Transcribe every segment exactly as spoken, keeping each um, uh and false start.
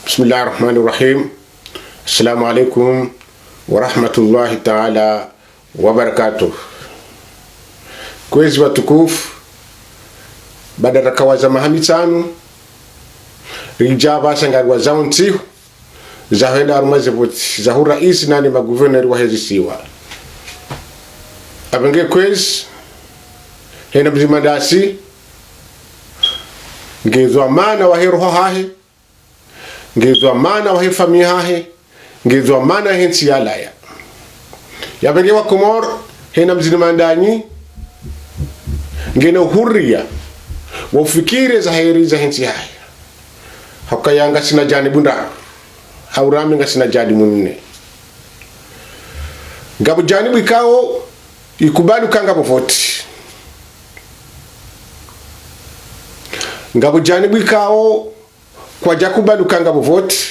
بسم الله الرحمن الرحيم. السلام عليكم ورحمة الله تعالى وبركاته. Kwezi watukufu, baada rakawaza maha mitsanu, ridja pvasa ngariwazao ntsihu za hwenda harumwa ze voti za hu raisi nane maguverneri wahe zisiwa. Apvenge kwezi, hena mdzima ndasi, nge dhwamana wahe roho hahe, nge dhwamana wahe famiyi hahe, nge dhwamana he ntsi yalawa. Yapvenge wa Komori, hena mdzima ndanyi, ngena uhuriya wa ufikiri za heri za he ntsi hahe. Hauka ya ngasina janibu ndraru, hau rame ngasina janibu nne. Ngapvo janibu ikao ikubali uka ngapvo voti. Ngapvo janibu ikao kwadja kubali uka ngapvo voti.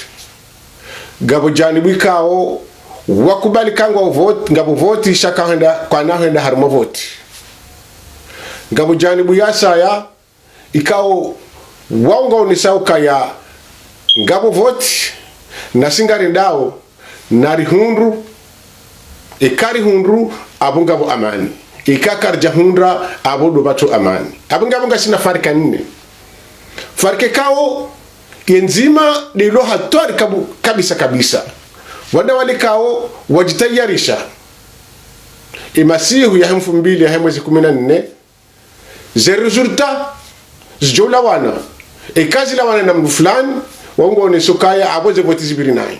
Ngapvo janibu ikao wakubali uka ngapvo voti, ngapvo voti, sha ka hwenda, kwana hwenda harumwa voti. Ngapvo janibu ya saya, ikao wao ngwaonesao ukaya ngapvo voti, nasi ngarendao, narihundru, eka rihundru, apvo ngapvo amani. Eka karidja hundra, apvo ndo pvatsu amani. Apvo ngapvo ngasina farika nne. Farika ikao, ye ndzima ndilo hatwari kabu-, kabisa kabisa. Wanda wale ikao, wadjitayarisha. Ye masihu yahe mfumbili yahe mwezi kumi na nne, ze résultat zidjo lawana. Eka zilawana na mndru fulani, wao ngwaonesao ukaya apvo ze voti zipviri nayi.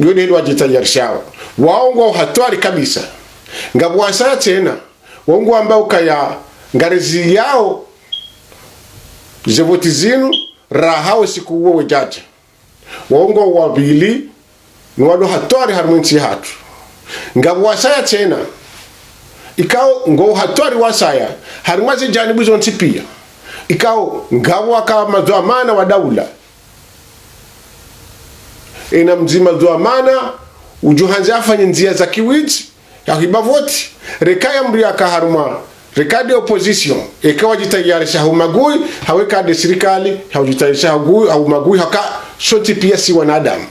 Yo nde hali wadjitayarishao. Wao ngwao hatwari kabisa. Ngapvo wasaya tsena, wao ngwambao ukaya ngareziyao ze voti zinu, raha wo usiku uwo wedjadja. Wao ngwao wapvili, ni walo hatwari harumwa ye ntsi yahatru. Ngapvo wasaya tsena, ikao ngwao hatwari wasaya, harumwa ze janibu zontsi pia. Ikao ngapvo waka madhwamana wa daula. Ena mdzima dhwamana, udjo handza afanye ndzia za kiwidzi, ya hwiba voti, reka ye mndru yaka harumwa, reka nde opposition, eka wadjitayarisha ha umagui, hau eka nde sirikali, hau djitayarisha ha ugui-, ha umagui, haka sontsi pia si wanadamu.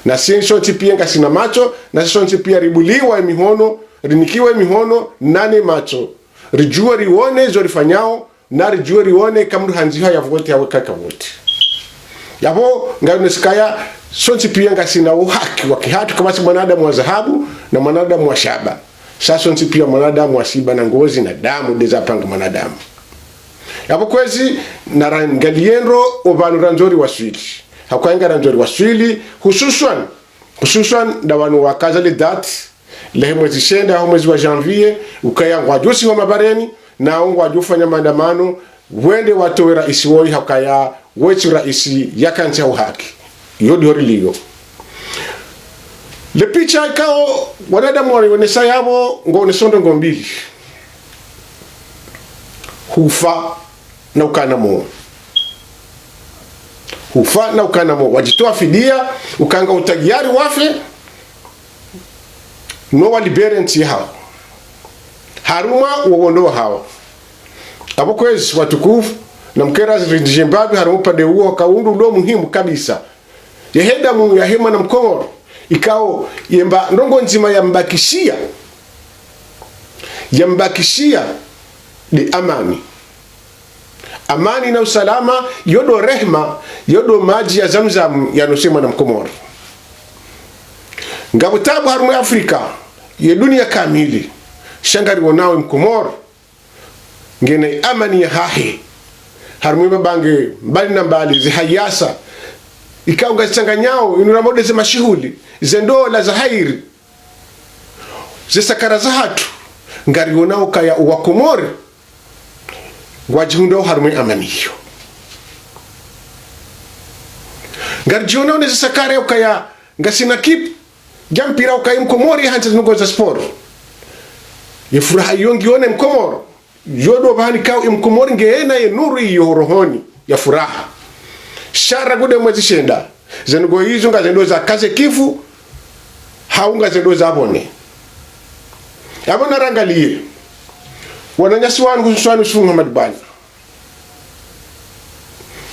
Nasi sontsi pia ngasina matso, nasi sontsi pia ribuliwa ye mihono, rinikiwa ye mihono, nane matso. Ridjuwe riwone zo rifanyao, na ridjuwe riwone eka mndru handziha ya voti, hau eka ka voti. Yapvo, ngayonesao ukaya, sontsi pia ngasina uhaki wa kihatru, kama si mwanadamu wa dhahabu na mwanadamu wa shaba. Sha sontsi pia mwanadamu wa shiba na ngozi na damu, nde zapanga mwanadamu. Yapvo kwezi, narangaliye ndro opvanu randzo riwaswili. Hauka ngarandzo riwaswili, hususwan, hususwan nda wanu wakaza le date, lahe mwezi shenda, ho mwezi wa janvier, ukaya ngwadjo usiwa mabareni, na ngwadjo ufanya maandamano, wende watowe raisi woyi haukaya, wetsi raisi yaka ntsi ya uhaki. Yo ndiho riliyo. Le picha ikao, wanadamu waonesa yapvo, ngwaonesao ndrongoo mbili. Hufa na ukana mo. Hufa na ukana mo. Wadjitowa fidia, uka ngwao tayari wafe, no walibere ntsi yahawo. Harumwa uwo wondo wahawo. Apvo kwezi watukufu, namkera zirindjie mbapvi harumwa upande uwo hauka undru ulo muhimu kabisa. Ye damu yahe mwana mkomoro, ikao yemba ndrongoo ndzima yambakishiya. Yambakishiya nde amani. Amani na usalama, yo ndo rehema, yo ndo madji ya Zamzam yanosa ye mwana mkomoro. Ngapvo tabu harumwa Afrika, ye dunia kamili, sha ngarionao ye mkomoro ngena amani yahahe. Harumwa mabange mbali na mbali, ze hayasa, ikao ngazitsanganyao, inu ramode ze mashuhuli, ze ndola za hairi, ze sakara zahatru, ngarionao ukaya owakomori ngwadjihundrao harumwa amani iyo. Ngaridjionao ne ze sakara ukaya ngasina ekipu ya mpira ukaya mkomori hantsi zinu ngo za sport. Ye furaha iyo ngione mkomoro. Yo ndo pvahanu ikao ye mkomori ngena ye nuru iyo ho rohoni ya furaha. Sha rangu nde mwezi shenda, ze ndrongoo izo ngazendo zaka ze kifu, hau ngazendo zapvone. Apvo narangaliye wananyasi wanu, hususwani Ushefu Muhammad Bwana.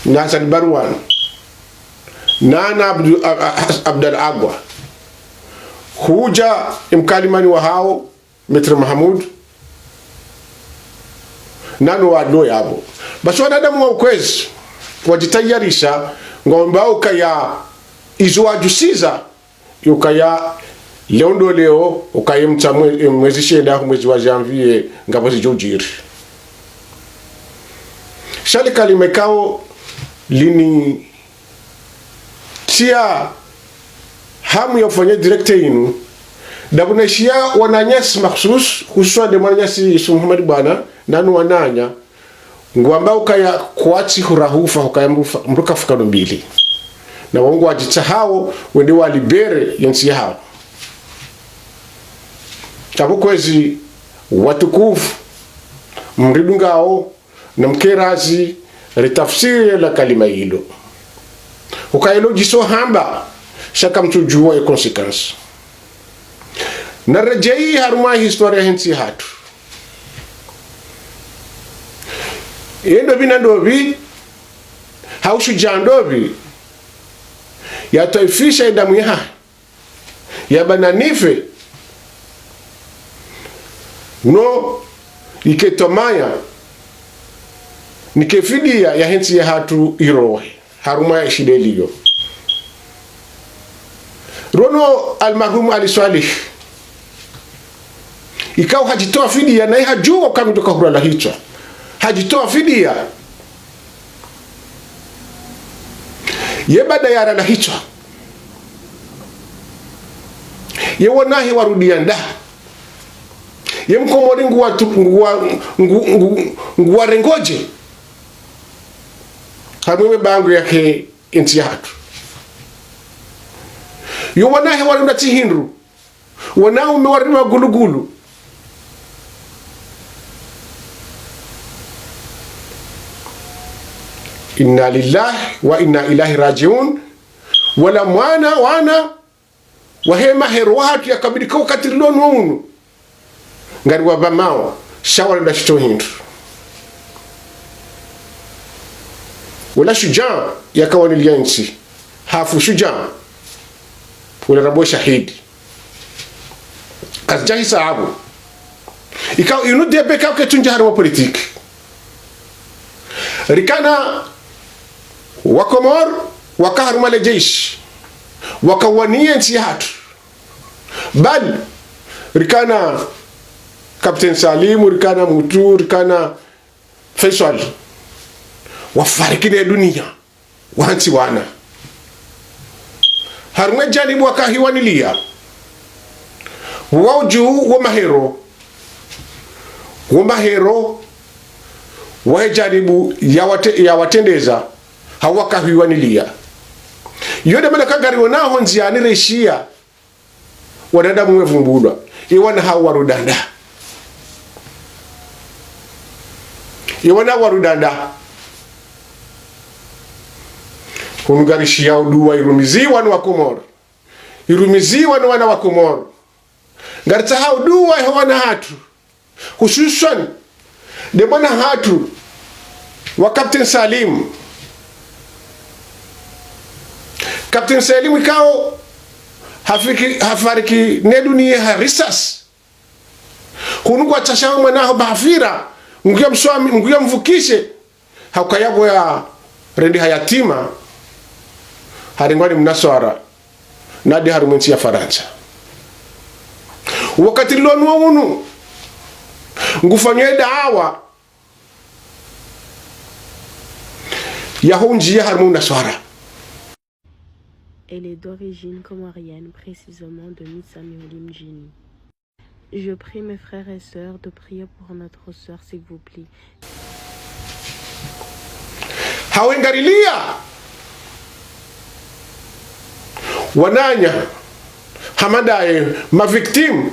na Hassan Barwan, na, na Abdu-, a, a, Abdallah Agwa. Hudja mkalimani wahawo, Maître Mahamoud, na no walo yapvo. Basi wanadamu wa ukwezi, wadjitayarisha, ngwambao ukaya izo wadjusiza, ukaya leo ndo leo, ukaya mtsa mwe-, mwezi shenda, mwezi wa janvier, ngapvo zidjo udjiri. Sha le kalima ikao lini tia hamu ya ufanya direct inu, ndapvo naishiya wananyasi makhsus, hususwa nde mwananyasi Yusuf Muhammad Bwana, na no wananya, ngwambao ukaya kwatsi hura hufa, hukaya mrufa-, mruka fuka no mbili. Na wo ngwadjitsahao, wende wa libérer ye ntsi yahawo. Apvo kwezi watukufu, mridungao, na mkerazi, ritafsiri la kalima ilo. Ukaya ilo djiso hamba, sha kamtsudjuwa ye conséquence. Na redjeyi harumwa histoire yahe ntsi yahatru. Ye ndopvi na ndopvi, hau shudjaa ndopvi, yatwaifisha ye damu yahahe, yamba nanife, no ike twamaya, nike fidiya yahe ntsi yahatru irohe harumwa ye shida iliyo. Rono almarhum Ali Swalih, ikao hadjitowa fidiya, naye hadjuwa ukaya mndru kahura lahitswa. Hadjitowa fidiya. Ye baada ya ralahitswa, ye wanahe warudiya nda? Ye mkomori nguwa tu-, nguwa, ngu-, ngu-, nguwarengodje harumwa ye bangwe yahe ntsi yahatru? Yo wanahe warenda tsi hindru. Wanaume warema gulugulu. Inna lillahi wa inna ilaihi rajiun. Wala mwana, wana wahe mahero wahatru yakabili ka wakati rilo nuwo unu. Ngari wapvamao, sha warenda shitso hindru. Wala shudjaa yakawaniliya ntsi. Hafu shudjaa. Wala rambwa shahidi. Kazidja hisabu. Ikao inu débat ikao kaitsundja harumwa politique. Rikana Wakomori, waka harumwa le jeshi, wakawaniya ntsi yahatru. Bali, rikana Capitaine Salim, rikana Mutu, rikana Faisal, wafariki ne duniya. Wantsi wana. Harumwa ye janibu wakahiwaniliya, wao dju wo mahero, wo mahero wahe janibu yawate-, yawatrendeza, hau wakahiwaniliya. Yo nde mana kangari wonaho ndziyani reshiya wanadamu wevumbulwa, ye wana hau warudi nda? Ye wana warudi nda? Hunu ngarishiya uduwa irumiziwa no Wakomori, irumiziwa no wana wa Komori. Ngaritsahao uduwa eho wana hatru, hususwani nde mwana hatru wa Capitaine Salim. Capitaine Salim ikao hafiki-, hafariki ne duniya ha risasi. Hunu ngwatsashao mwana haho bahafira, nguya mswami, nguya mvukishe. Haukaya pvo yarendeha yatima, harengwa ni mnaswara, nadi harumwa entsi ya Farantsa. Wakati rilo nuwo unu, ngufanyo ye daawa ya hundjiya harumwa unaswara. Elle est d'origine comorienne, précisément de Mitsamihuli mdjini. Je prie mes frères et sœurs de prier pour notre sœur, s'il vous plaît. Hawe ngariliya wananya, hama ndaye ma victimes,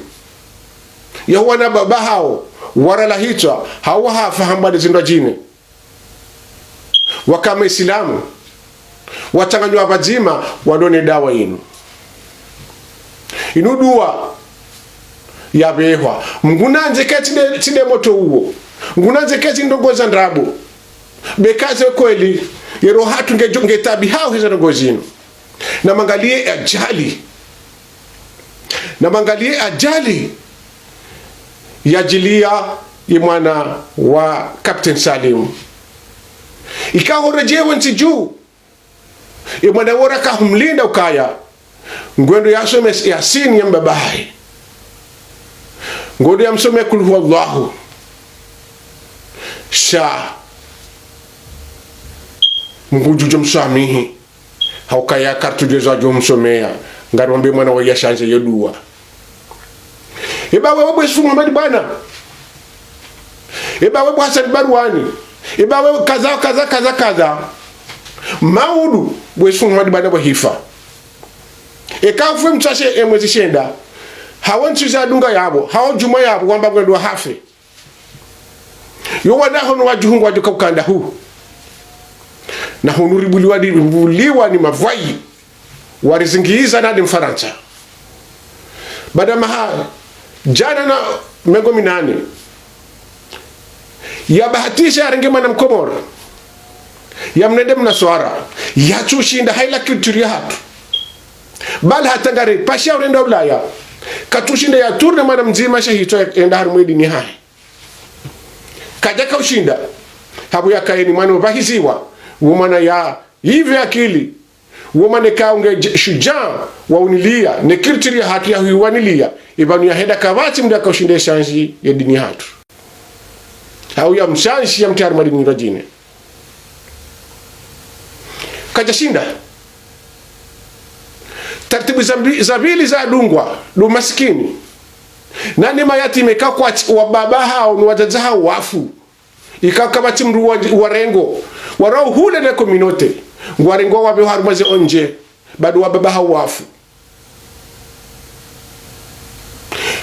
ya wana baba hawo, warala hitswa, hawu hafa hamba nde zindru djine. Waka ma Isilamu, watsanganywa pvadzima, walone daawa inu. Inu duwa yapvehwa. Mngu nandze ketsi nde, tsi nde moto uwo. Mngu nandze ketsi ndrongo za ndrabo. Beka ze kweli, Ye roho hatru ngedjo, nge taabihao heze ndrongoo zinu. Namangaliye ajali. Namangaliye ajali yadjiliya ye mwana wa Capitaine Salim. Ikao redjeyi wontsi dju. Ye mwana wora kahumlinda ukaya ngwendo yasome Yasin ya mbaba hahe. Ngwendo yamsome Kul Huwallahu. Sha Mngu ngudjo mswamihi. Haukaya karitsudjuwa zo adjo msomeya. Ngarimwambe mwana wa yashandze yo duwa. Eba wewe bwe Swefu Muhammad Bwana. Eba wewe bwe Hassan Barwani. Eba wewe kadha, kadha, kadha, kadha. Maudu bwe Swefu Muhammad Bwana bwe hifa. Eka ufe mtsashe ye mwezi shenda. Hawo ntsihu zadunga yapvo. Hawo djumwa yapvo. Wamba ngwendo hafe. Yo wana haho no wadjuhu ngwadjo kaukanda hu. Na hunu ribuliwa ni, ribuliwa ni mavwayi. Warizingiza nadi Mfarantsa. Baada maha djana na mengo minane. Yabahatisha yarenge mwana Mkomori. Yamnende Mnaswara. Yatsushinda hayila culture ya hatru. Bali hata ngari pasha urenda Ulaya. Katsushinda yatourne mwana mdzima sha hitswa yende harumwa ye dini hahe. Kadjaka ushinda. Hapvo yakaya ni mwana ubahiziwa. Wo mwana ya yive akili. Wo mwana ka unge dj-, shujaa wa uniliya. Ne culture ya hatru ya huiwaniliya. Ipvanu yahenda kapvatsi mndru yaka ushinda yashandzi ye dini hatru. Hau yamshandzi yamtriye harumwa dini pvadjine. Kadjashinda. Taratibu za mbi-, za pvili zadungwa, ndo masikini. Nani mayatima ika kwatsi wababa hawo, no wadzadze hawo wafu. Ika kapvatsi mndru wa, warengo. Warao hule ne communauté. Ngwarengo wapve harumwa ze O N G. Bado wababa hawo wafu.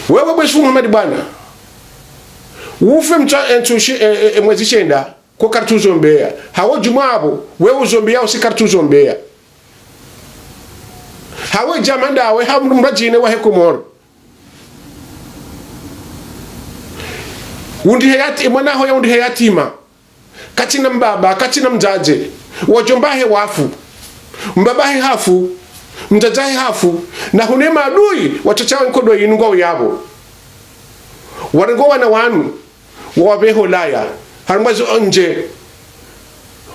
Wewe bwe Swefu Muhammad Bwana. Ufe mtsa, e, ntsu shi-, e, e, e, mwezi shenda. Ko karitsuzombeya. Hawo djumwa apvo, wewe uzombeya, usi karitsuzombeya. Hawe djama ndawe, ha mndru mradjine wahe Komori. Undi he yati-, mwana haho ya undi he yatima. Katsina mbaba, katsina mdzadze. Wadjomba hahe wafu. Mbaba hahe hafu. Mdzadze hahe hafu. Na hunu maadui, watsotsaha nkodo yinu ngwao yapvo. Warengo wana wanu. Wawapvehe Ulaya, harumwa ze O N G.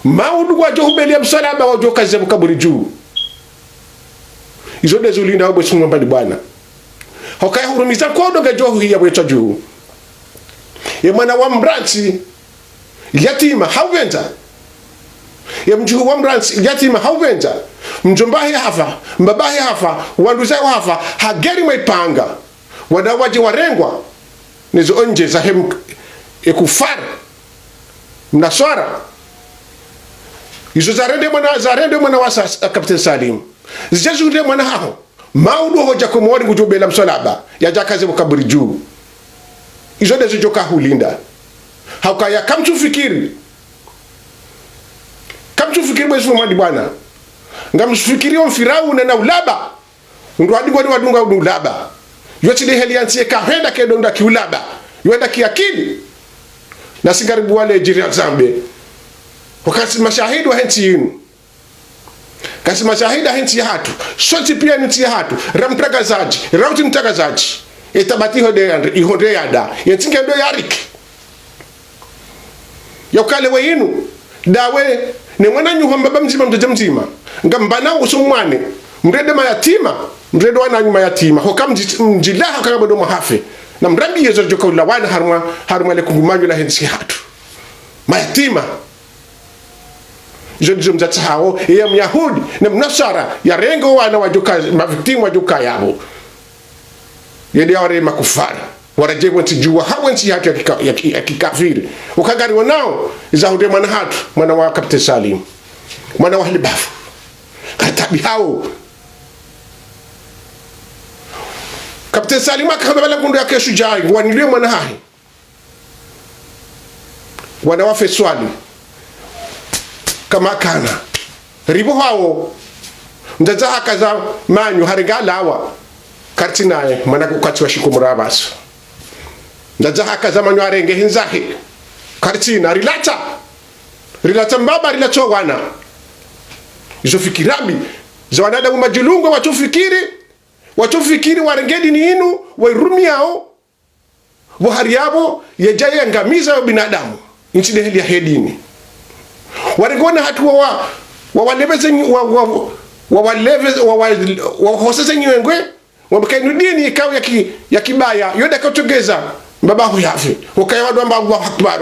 Maudu ngwadjo hubeliya msalaba wadjo kaze pvo kaburi dju. Izo ndezo ulinda bwe Swefu Muhammad Bwana. Hukaya hurumiza nkodo ngedjo huhiya bwe tswa dju. Ye mwana wa mrantsi, yatima, haupvendza. Ye mdjuhu wa mrantsi, yatima, haupvendza. Mdjomba hahe hafa, mbaba hahe hafa, wandru zahe wafa, hageri mwe panga. Wana wadje warengwa, ne zo O N G zahe m-, ye kufar, mnaswara. Izo zarende mwana, zarende mwana wa sa-, sa-, Capitaine Salim. Zidje zihundre mwana haho. Maudu hodja Komori ngudjo bela msalaba. Yadja kaze pvo kaburi dju. Izo ndezo djo kahulinda. Haukaya kamtsufikiri. Kamtsufikiri bwe Swefu Muhammad Bwana. Ngamfikiri o mfirauna na ulaba. Undru hadi ngwadi wadunga udu ulaba. Yo tsi de heli ya ntsi yeka hwenda kedo nda ki ulaba. Yo hwenda ki akili. Na si ngaribuwa le djiri ya zambe. Hukaya si mashahidi wahe ntsi yinu. Kasi mashahidi wahe ntsi ya hatru. Sontsi piya ni ntsi ya hatru. Ra mtrangazadji. Ra utsi mtrangazadji. Ye tabati iho nde ya, iho nde yada. Ye ntsi ngendo yariki. Yaukaya leo yinu, ndawe, ne mwananyaho mbaba mdzima, mdzadze mdzima. Ngamba na uso mwane, mrende mayatima, mrende wananyu mayatima. Hoka mdji-, mdjilaha hoka ngapvo ndo mwahafe. Na mrambiye zo djo kaulawana harumwa, harumwa le kungumanyo lahe ntsi ya hatru. Mayatima. Izo ndizo mdzadze hawo, ye Myahudi, ne Mnaswara, yarenge wana wadjo ka, mavictimes wadjo kaya pvo. Yende yaware makufari. Waradje pvo ntsi djuwa, hawe ntsi hatru ya kika-, ya ki-, ya kikafiri. Uka ngariwonao, iza hundre mwana hatru, mwana wa Capitaine Salim. Mwana wa halibafu. Katabi hawo. Capitaine Salim akahamba pvala ngundu yake shujaa, ngwanilwe mwana hahe. Wana wafe swali. Kama kana. Ripvo hawo. Mdzadze hakaza manyo harenge halawa. Karitsina ye, mwana kukatsi wa shiku murabasu. Mdzadze hakaza manyo harenge hindzahe. Karitsina, rilatsa. Rilatsa mbaba, rilatsa wana. Zo fikira mbi za wanadamu madjulungwe, watsofikiri, watsofikiri warenge dini inu, wairumiao, pvo hari yapvo yedja yangamiza yo binadamu, ntsi ndeheli yahe dini. Warenge wana hatru wa, wa, wawaleveze nyi-, wa, wa, wawaleveze, wa, wa, wahoseze nyengwe, wambe ka inu dini ikao ya ki-, ya kibaya, yo ndakatsogeza mbaba ho yafe, ukaya wandru wamba Allahu Akbar.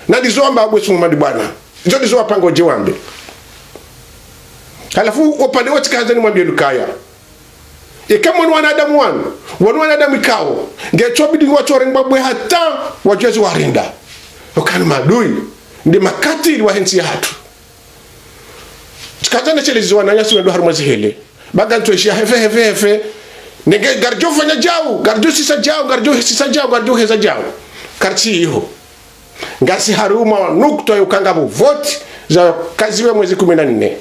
Na ndizo wamba abwe sumumadi bwana. Izo ndizo wapanga udje wambe. Halafu upande wa tsikandza nimwambie lukaya, eka mwanu wanadamu wanu, wanu wanadamu ikao ngetsobidi ngwatsorengwa bwe hata wadjuzi warinda. Ukana maadui, ndi makatili wahe ntsi yahatru. Tsikandza nesheleziwa na nyasi wendo harumwa zihele. Baga ntsoishia hefe, hefe, hefe. Nenge ngaridjo fanya djau, ngaridjo sisa djau, ngaridjo sisa djau, ngaridjo heza djau. Kartsi iho. Ngasi harumwa nukta yo ukanga pvo voti zakaziwe mwezi kumi na nne.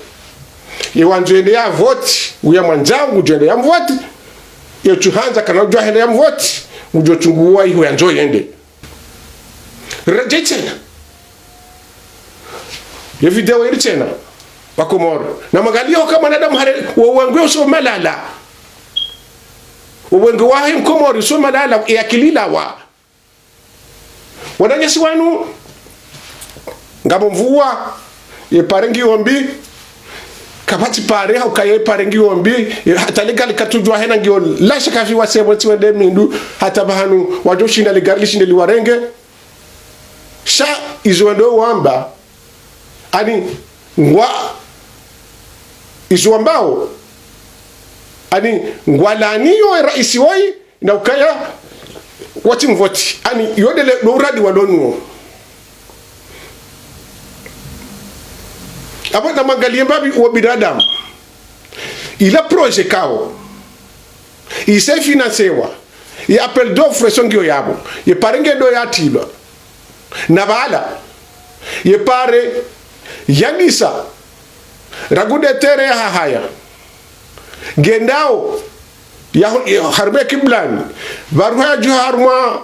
Ye wandzo yende yavoti, uya mwandzangu ngudjo yende yamvoti. Ye tsuhandza kana udjo hende yamvoti, ngudjo tsunguwa iho yandzo yende. Redjei tsena. Ye video iri tsena. Wakomoro. Na mwangalie uka mwanadamu hare, wo wengwe uso malala. Wo wengwe wahe mkomori uso malala, ye akili lawa. Wananyasi wanu, ngapvo mvua, ye pare ngiyo mbi, kapvatsi pare, hauka ye pare ngiyo mbi, ye hata le gari katsudjuwa hena ngiyo, la shaka pvi wasepvo tsi wende mindru, hata pvahanu, wadjo shinda le gari lishinde liwarenge. Sha izo wendo wamba, ani ngwa, izo wambao, ani ngwalaaniyo raisi woyi, na ukaya watsimvoti, ani yo ndele no uradi walonuwo. Apvo na mwangalie mbapvi wo binadamu. Ila projet ikao isa ifinansewa, ye appel d'offre so ngiyo yapvo, ye pare ngendo yatilwa. Na pvala, ye pare yandisa, rangu nde terrain ya Hahaya. Ngendao, ya, ya harumwa Kiblani, pvaruha yadjuha harumwa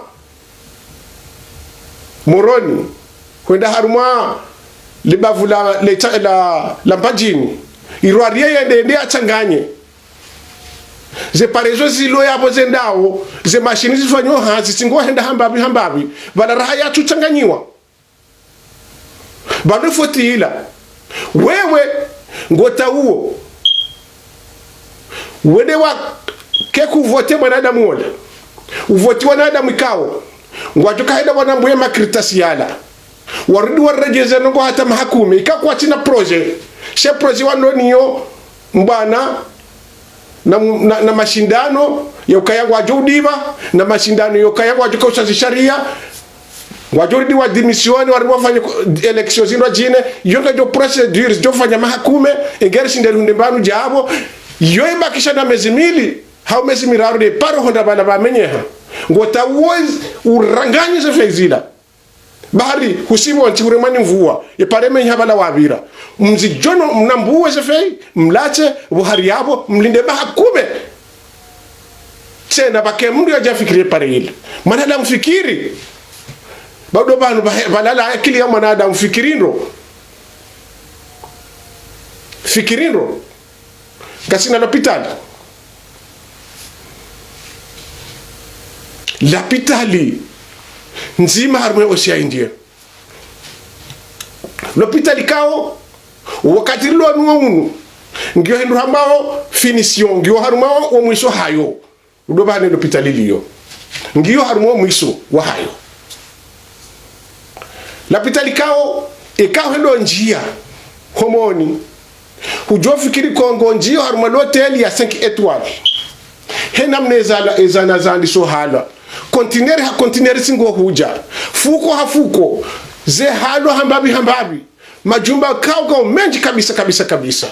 Moroni, hwenda harumwa libavu la, la, la, la Mbadjini. Irwariye yende, yende yatsanganye. Ze pare zo zilo yapvo zendao, ze mashini zifanyo hazi, tsi ngo henda hambapvi, hambapvi, pvala raha yatsutsanganyiwa. Pvanu foti ila. Wewe, ngotsaho uwo. Wende wa keku vote mwanadamu wola. Uvoti wanadamu ikao ngwadjo kahenda wanambuye makartasi yala. Warudi waredjeze ndrongoo hata mahakume. Ika kwatsina projet. She projet wandoniyo mbwana na, na, na mashindano ya ukaya ngwadjo udipva, na mashindano ya ukaya ngwadjo kausa zisharia, ngwadjo rudi wa démissionner, warudi wafanye ko-, élection zindru zine, yo ngedjo procédure, djo fanya mahakume, engeri shinde lunde mbanu djapvo, yo ibakisha na mezi mili, hau mezi miraru nde paro honda pvala pvamenyeha. Ngotsaho uwo uranganyize feyizila. Bahari, husibu wanti huremwa ni mvua, ye pare menyeha pvala wapvira. Mzidjono mnambuwe ze feye, mlatse, pvo hari yapvo, mlinde mahakume. Tsena pvake mndru yadja fikiri ye pare ile. Mwanadamu fikiri. Bado pvanu pvahe-, pvalala akili ya mwanadamu fikiri ndro. Fikiri ndro. Ngasina lapitali. Lapitali ndzima harumwa ye Océan Indien. Lapitali ikao, wakati rilo nuwo unu, ngiyo hindru hambwao finition, ngiyo harumwa wo mwiso hayo. Udo pvanu lapitali liyo. Ngiyo harumwa wo mwiso wahayo. Lapitali ikao, ikao hendo ndjia, homoni. Hudjo fikiri ko ngo ndjio harumwa l'hôtel ya cinq étoiles. Hena mna ezala, ezana zandisa ohalwa. Conteneur ha conteneur tsi ngo hudja. Fuko ha fuko. Ze halwa hambapvi hambapvi. Majumba kao kao mendji kabisa, kabisa, kabisa.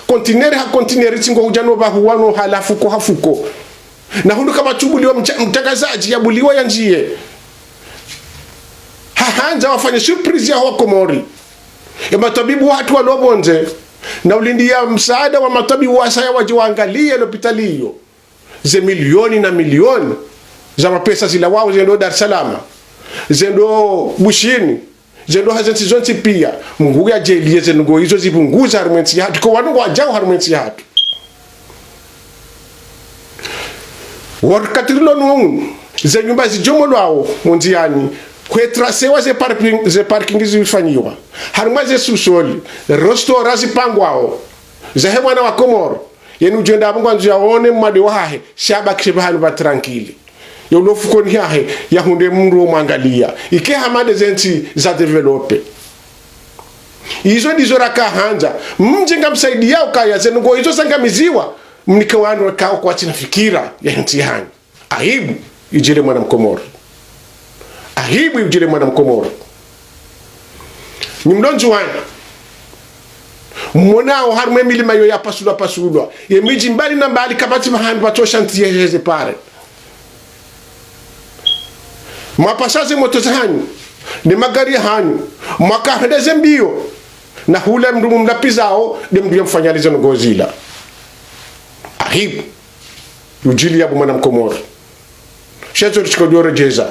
Conteneur ha conteneur tsi ngo hudja no pvahuwa no hala fuko ha fuko. Na hundru kapvatsu buliwa mtsa-, mtrangazadji ya buliwa ya ndjie. Hahandza wafanye surprise ya Wakomori. Ye matwabibu wahatru walo pvondze, na ulindia msaada wa matwabibu wasaya wadje waangalie lapitali iyo. Ze milioni na milioni za mapesa zilawao zendo Dar es Salaam, zendo Bushini, Ze ndroha ze ntsi zontsi pia, Mngu yadjaaliye ze ndrongoo izo zipvunguza harumwa entsi yahatru, ko wanu ngwadjao harumwa entsi yahatru. Wakati rilo nuwo unu, ze nyumba zidjomolwao mo ndziani, kwetrasewa ze parking, ze parking zifanyiwa. Harumwa ze sous-sol, restaurant zipangwao, zahe mwana wa Komoro, yeni udjo enda apvo ngwandzo yaone mwade wahahe, sha abakishe pvahanu pva tranquille. Yaulo fukoni hahe, yahundre mndru wo mwangaliya. Ike hama nde ze ntsi za développé. Izo ndizo raka handza. Mdje ngamsaidiyao ukaya ze ndrongoo izo zangamiziwa, mnike wandru wakao kwatsina fikira ya ntsi yahanyu. Aibu idjile mwana Mkomoro. Aibu idjile mwana Mkomoro. Nyi mlo Ndzuwani, mmonao harumwa emilima iyo yapasulwa pasulwa, ye midji mbali na mbali kapvatsi pvahanu pvatsosha ntsi yeheze pare. Mwapasha ze moto zahanyu, ne magari yahanyu, mwaka hwenda ze mbiyo, na hule mndru mumlapvizao, nde mndru yamfanyao ze ndrongoo zila. Aibu. Udjiliya bo mwana Mkomoro. Sha izo ritsikao djo redjeza.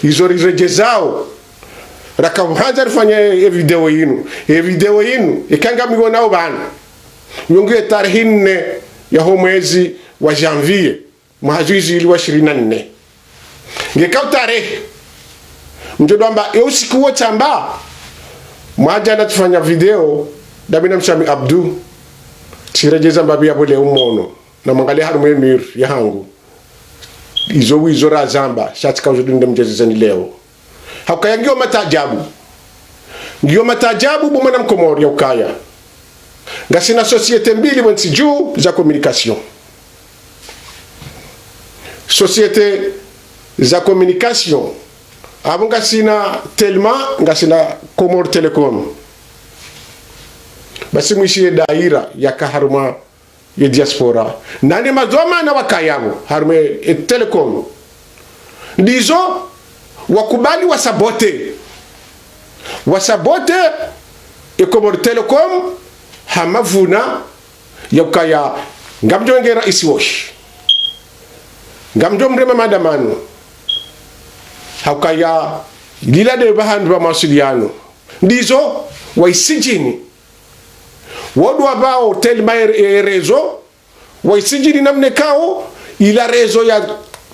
Izo riredjezao. Raka handza rifanye e video yinu. E video yinu, ika ngamwionao pvanu, yo ngiyo tarehi nne yaho mwezi wa janvier, mwaha zihwi zili wa shirini na nne. Ngeka utarehi, mdjo ndo amba, e usiku wo tsamba, mwadjana tsifanya video, ndami na Mshami Abdu, tsiredjeza mbapvi yapvo leo mmono, na mwangaliye harumwa e mur yahangu. Izo wizo razamba, sha tsika uzo dunde mdjezezeni leo. Haukaya ngiyo mataajabu. Ngiyo mataajabu bo mwana Mkomoro ya ukaya ngasina société mbili pvo ntsi dju za communication. Société za communication. Apvo ngasina Telma, ngasina Comores Telecom. Basi mwishiye daira yaka harumwa ye diaspora. Nane madhwamana wakaya pvo harumwa e Telecom. Ndizo wakubali wasabote. Wasabote e Comores Telecom ha mavuna ya ukaya ngamdjo wenge raisi woshi. Ngamdjo mrema maandamano. Ha ukaya lila nde pvahanu pva mawasiliano. Ndizo waisijini. Wo ndo wapvao Telma e, e réseau, waisijini namna ikao, ila réseau ya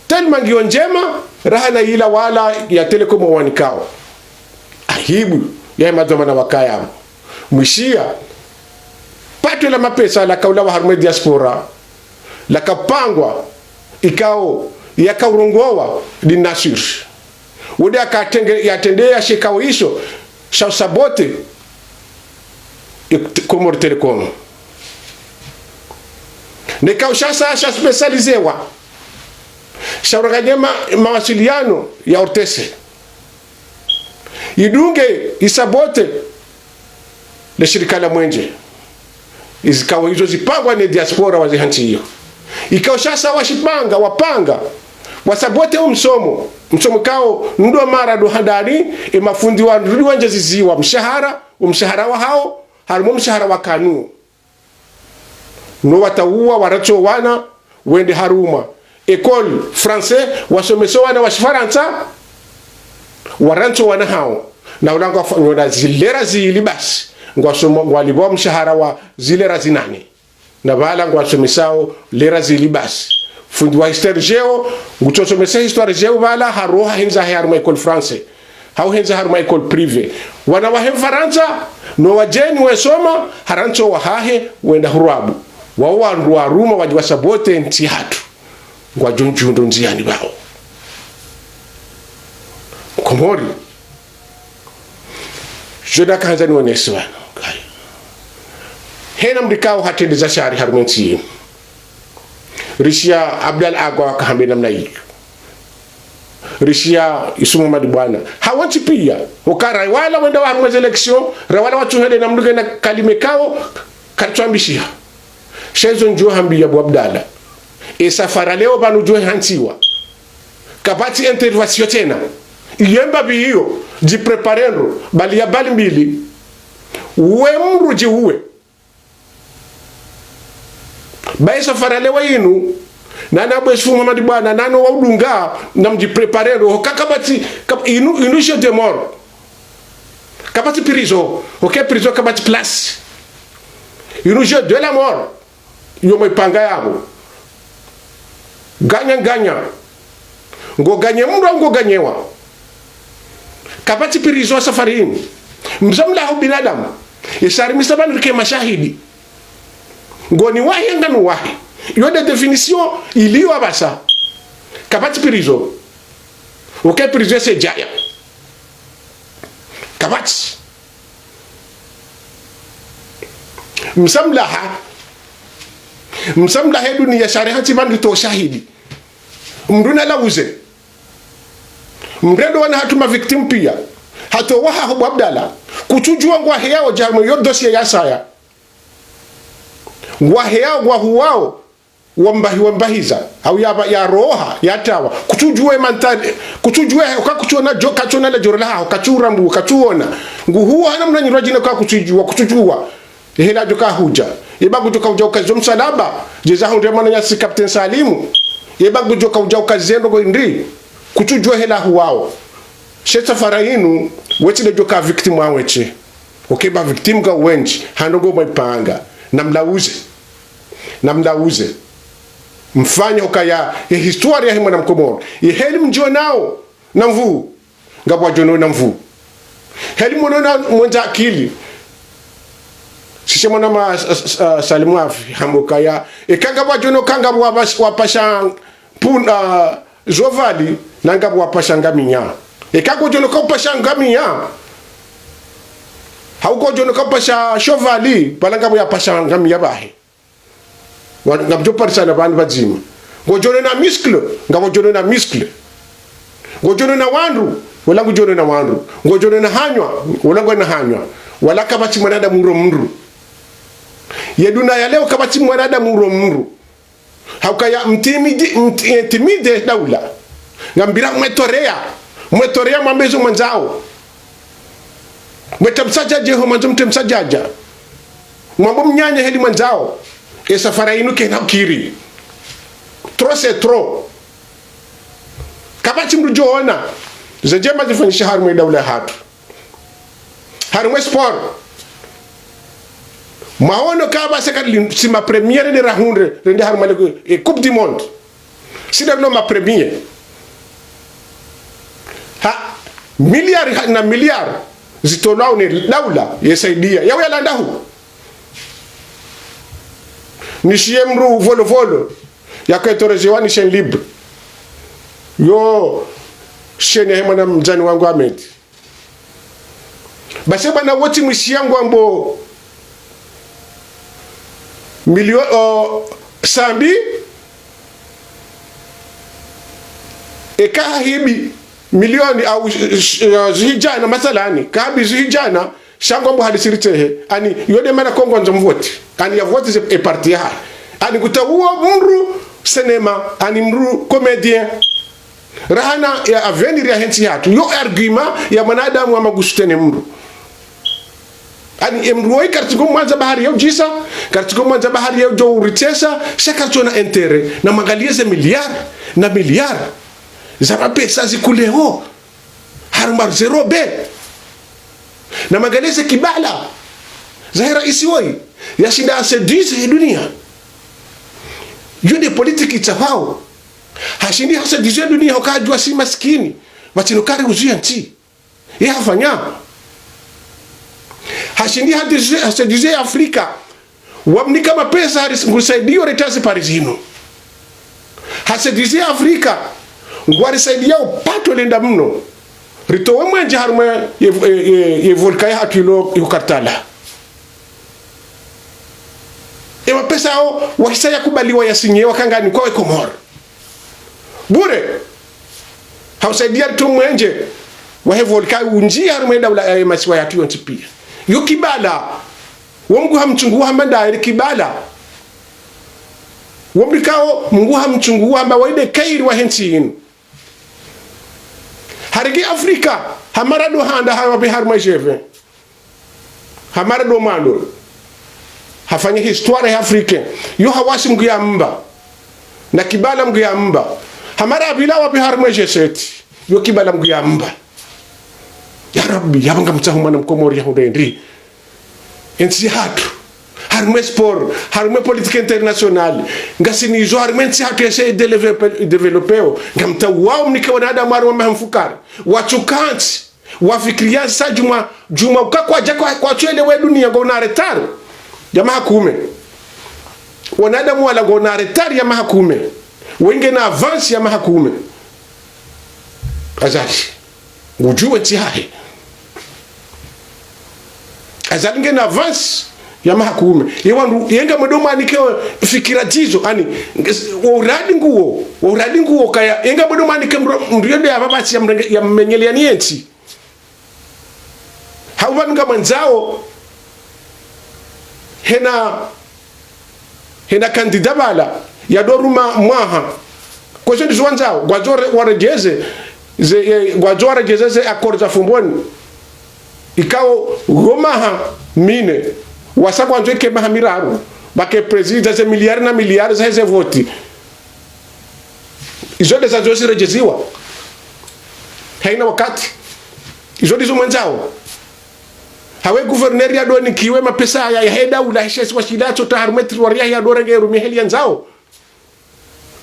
Telma ngiyo ndjema, raha na ila wala ya Telecom wanikao. Aibu, yahe madhwamana wakaya pvo. Mwishiya, pato la mapesa laka ulawa harumwa e diaspora, laka pangwa, ikao, yaka urongowa, ndi Nasur. Wo nde aka tenge, yatrende ya sheka wo isho, sha usabote, e, Comores Telecom. Neka ushasa, sha spécialisé wa. Sha uranganye ma, mawasiliano ya ORTC. Idunge, isabote, le shirika la mwenje. Izikao izo zipangwa ne diaspora wa ze hantsi iyo. Ikao shasa washipanga, wapanga, wasabote o msomo. Msomo ikao ndo mara ndo handani, e mafundi wa ndrudi wandje ziziwa mshahara, o mshahara wahao, harumwa o mshahara wa kanu. No watauwa, warantsi o wana, wende harumwa école français, wasomese o wana wa shifarantsa, warantsi o wana hao. Na ula ngwafanyao zilera zili basi, ngwasoma, ngwalipvwa mshahara wa zilera zinane. Na pvala ngwasomesao lera zili basi. Fundi wa histoire-géo, ngutsosomesa histoire-géo pvala, haroha hindza he harumwa école français. Hau hindza harumwa école privée. Wana wahe Mfarantsa, no wadjeni wesoma, harantsi o wahahe, wenda hurwabu. Wao wandru waruma wadji wasabote ntsi yahatru. Ngwadjo ndjundru ndziani pvao. Komori. Djo ndakahandza nionese pvanu. Hena mdru ikao hatrende za shari harumwa entsi yinu. Rishiya Abdallah Agwa kahambe namna iyo. Rishiya Issoufou Mohamed Boina. Hawontsi piya. Oka rawala wenda harumwa ze élection, rawala watsuhele na mdru ngena kalima ikao, karitsuambishiha. Sha izo ndjo hambiya bo Abdallah. E safari leo pvanu djo hantsiwa. Kapvatsi intervention tsena. Iyo mbapvi iyo, djipréparé ndro, bali ya bali mbili. Uwe mdru djiuwe. Ba e safari leo inu, nana bo Issoufou Mohamed Boina, nano wa udunga, namdjipréparé ndro, ho kakapvatsi, kap-, inu, inu jeu de mort. Kapvatsi prison. Ok, prison kapvatsi place. Inu jeu de la mort. Yo mwaipanga yapvo. Gagnant-gagnant. Ngo gagné mndru, ngo gagnéwa. Kapvatsi prison safari inu. Mzamlaha ubinadamu. Ye sha rimisa pvanu rike mashahidi. Ngoni wahi, nganu wahi. Yo nde définition iliyo apvasa. Kapvatsi prison. Ok, prison se djaya. Kapvatsi. Msamlaha. Msamlaha ye duniya sha rihantsi pvanu ritowe shahidi. Mndru nalauze. Mrendo wana hatru ma victime piya. Hata wahaho bo Abdallah. Kutsudjuwa ngwaheyao djarma yo dossier ya saya. Ngwaheyao, ngwahuwao. Wambahi, wambahiza. Hau yaba, yaroha, yatawa. Kutsudjuwa mantali. Kutsudjuwa, uka kutsuona djo, katsuona la djoro lahaho, katsurambu, katsuona. Nguhuwa hana mna nyirwa djina ka kutsudjuwa, kutsudjuwa. Ehela djo kahudja. Eba ngudjo kaudja ukazo msalaba. Djeza hundre mwananyasi Capitaine Salimu. Eba ngudjo kaudja ukaze ndrongo indri. Kutsudjuwa hela huwao. She safari inu, wetsi le djo ka victime wa wetsi. Ok, ba victime ka wendji. Hando ngo mwaipanga. Namlauze. Namlauze. Mfanye ukaya ye histoire yahe mwana Mkomoro. Ye heli mdjonao na nvu. Ngapvo wadjono na nvu. Heli mwono na mwendza akili. Sishe mwana ma, s-, s-, s-, Salimu Afi, hamba ukaya. Eka ngapvo wadjono ka ngapvo wapas-, wapasha mpun-, ah, zhovali, na ngapvo wapasha ngamiya. Eka ngodjono ka upasha ngamiya. Hau ngodjono ka upasha shovali, pvala ngapvo yapasha ngamiya bahe. Wa-, ngamdjo parisana pvanu pvadzima. Ngodjono na muscle, ngapvo djono na muscle. Ngodjono na wandru, wala ngudjono na wandru. Ngodjono na hanywa, wala ngwena hanywa. Wala kapvatsi mwanadamu uro mndru. Ye duniya ya leo kapvatsi mwanadamu uro mndru. Haukaya mtimidi, mti-, eh, timide daula. Ngambira mwetoreya. Mwetoreya mwambe zo mwandzao. Mweta msadjadja ho mwandzo mte msadjadja. Mwambo mnyanya heli mwandzao. E safari inu kena ukiri. Trop c'est trop. Kapvatsi mndru djoona. Ze ndjema zifanyisha harumwa daula hatru. Harumwa sport. Mwaono kaba seka li-, si ma premier rende rahundre, rende harumwa le, e, Coupe du Monde. Si nde no ma premier. Ha, milliard ha, na milliard zitolwao ne daula, ye saidia. Yawe yalanda hu. Nishiye mndru Volovolo, ya ketorezewa ni chaîne libre. Yo, chaîne yahe mwana mdzani wangu Ahmed. Basi bwana wotsi mwishiya ngwambo milio-, o, Sambi, eka hahibi milioni au, sh-, sh-, zihidjana, mathalani, kahabi zihidjana, sha ngwambo halisiri tsehe, ani, yo nde mana Kongo ndzo mvoti, ani ya voti ze e parti yahahe, ani kutawuwa mndru cinéma, ani mndru comédien. Rahana ya avenir yahe ntsi yatru. Yo argument ya mwanadamu wa magusu tene mndru. Ani, e mndru woyi karitsi ngo mwandza bahari ya udjisa, karitsi ngo mwandza bahari ya udjo uritesa, sha karitsi ona intérêt. Namwangaliye ze milliard, na milliard. Za mapesa zikulewo. Harumwa ze robe. Namwangaliye ze kibala. Zahe raisi woyi. Yashinda ha séduire ye duniya. Yo nde politique itsahao. Hashindi ha séduire ye duniya, hukadjuwa si masikini. Pvatsina kari uzuya ntsi. Ye hafanya. Hashindi ha séduire, ha séduire Afrika. Wamnika mapesa hari s-, ngurisaidiyo retaze pari zinu. Ha séduire Afrika. Ngwarisaidiyao pato lenda mno. Ritowe mwenje harumwa ye, ye, ye, ye volcan yahatru ilo iho Karthala. E mapesa yao, wahisa yakubaliwa yasinyewa kangani kwa we Komori. Bure. Hausaidia tu mwenje wahe volcan unjiya harumwa daula ya masiwa yatru yontsi piya. Yo kibala. Wo Mngu hamtsunguha manda ili kibala. Wo mrikao Mngu hamtsunguha mba wayi nde kheri wahe ntsi yinu. Harenge Afrika, hamara ndo handa hawa be harumwa jeve. Hamara ndo mwando. Hafanya histoire ya Afrika. Yo hawasi Mngu yamba. Na kibala Mngu yamba. Hamara apvila wapi harumwa G sept. Yo kibala Mngu yamba. Ya Rabbi, yapvo ngamtsaho mwana mkomori yahundre ndri. Entsi yahatru. Harumwa sport, harumwa politique internationale. Ngasina izo harumwa entsi yahatru yashe développé-, développéo. Ngamtsaho wao mnike wanadamu harumwa maha mfukare. Watsukantsi. Wafikiria sa djumwa, djumwa uka kwadja kwa, kwatsuelewa dunia ngwao na retard ya maha kume. Wanadamu wala ngwao na retard ya maha kume. Wengena avance ya maha kume. Azali. Ngudjuwe ntsi hahe. Azali ngena avance ya maha kume. Ye wandru, ye ngamdjo mwanike fikira zizo, ani, nges-, wo uradi nguwo, wo uradi nguwo kaya, ye ngamdjo mwanike mro-, mndru yende ya babasi ya mrenge-, ya mmenyele yani yentsi. Hauba ngamwandzao, hena, hena candidat bala, yadoruma mwaha. Kwesho ndizo wandzao, ngwadzo re-, waredjeze, ze, ye, ngwadzo waredjeze ze accord za Fomboni. Ikao, wo maha mine, wasa ngwandzo ike maha miraru, bake président ze milliards na milliards za heze voti. Izo nde zazo ziredjeziwa. Haina wakati. Izo ndizo mwandzao. Hawe gouverneur yadonikiwe mapesa ya, yahe daula, heshe isiwa shila tsota harumwa territoire yahe yadorenge rumia heli yandzao.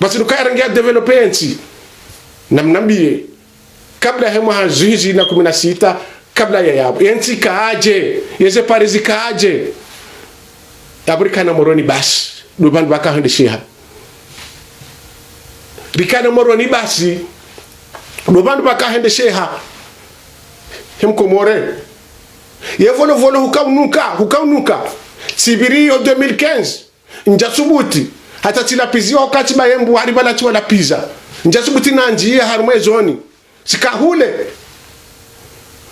Basi nuka yarenge ya développé entsi. Namnambiye. Kabla he mwaha zihwi zili na kume na sita, kabla ya yapvo. Yentsi kaadje, yeze pare zikaadje. Yapvo rikana Moroni basi. Ndo pvandru pvaka hwendesheha. Rikana Moroni basi. Ndo pvandru pvaka hwendesheha. He mkomori. Ye Volovolo hukaunuka, hukaunuka. Tsipviri yo deux mille quinze. Ndjasubuti. Hata tsilapiziwa wakati bayembu hari bala tsiwalapiza. Ndjasubuti nandjiye harumwa ezoni. Tsikahule.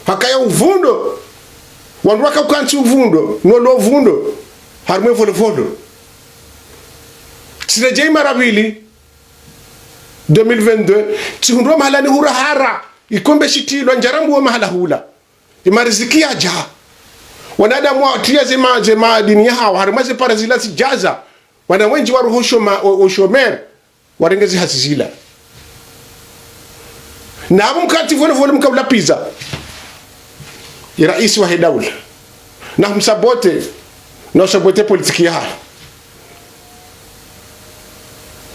Hakaya uvundo. Wandru waka ukantsi uvundo. Nolo uvundo. Harumwa Volovolo. Tsiredjeyi mara pvili. Deux mille vingt-deux. Tsihundrwa mahala ni hura hara. Ikombe shitilwa ndjarambuwa mahala hula. Imariziki yadja. Wanadamu watriya ze ma-, ze madini yahawo, harumwa ze pare zila zidjaza. Wana wendji waruhu shoma-, o, o chômeur. Warenge ze hazi zila. Na apvo mkati Volovolo mkaulapiza. Ye raisi wahe daula. Na humsabote. Na usabote politiki yahahe.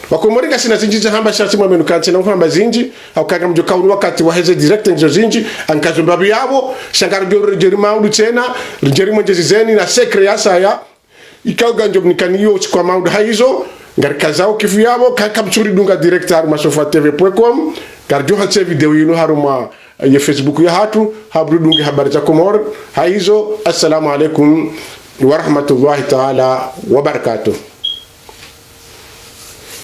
Wakomori ngasina zindji za hamba sha tsi mwamenu kantsi na uhamba zindji, hauka ngamdjo kauli wakati waheze direct ngizo zindji, ankazo mbapvi yapvo, sha ngaridjo redjeyi maudu tsena, ridjeyi mwenjezi zeni na secret ya saya, ikao ngandjo mnikaniyo usiku wa maudu haizo, ngarikazao kifu yapvo, ka-, kamtsuri dunga direct harumwa sofa T V point com, ngaridjo hatse video yinu harumwa ye Facebook yahatru, hamdru dunge habari za Komori, haizo, assalamu alaikum wa rahmatullahi ta'ala wa barakatuh.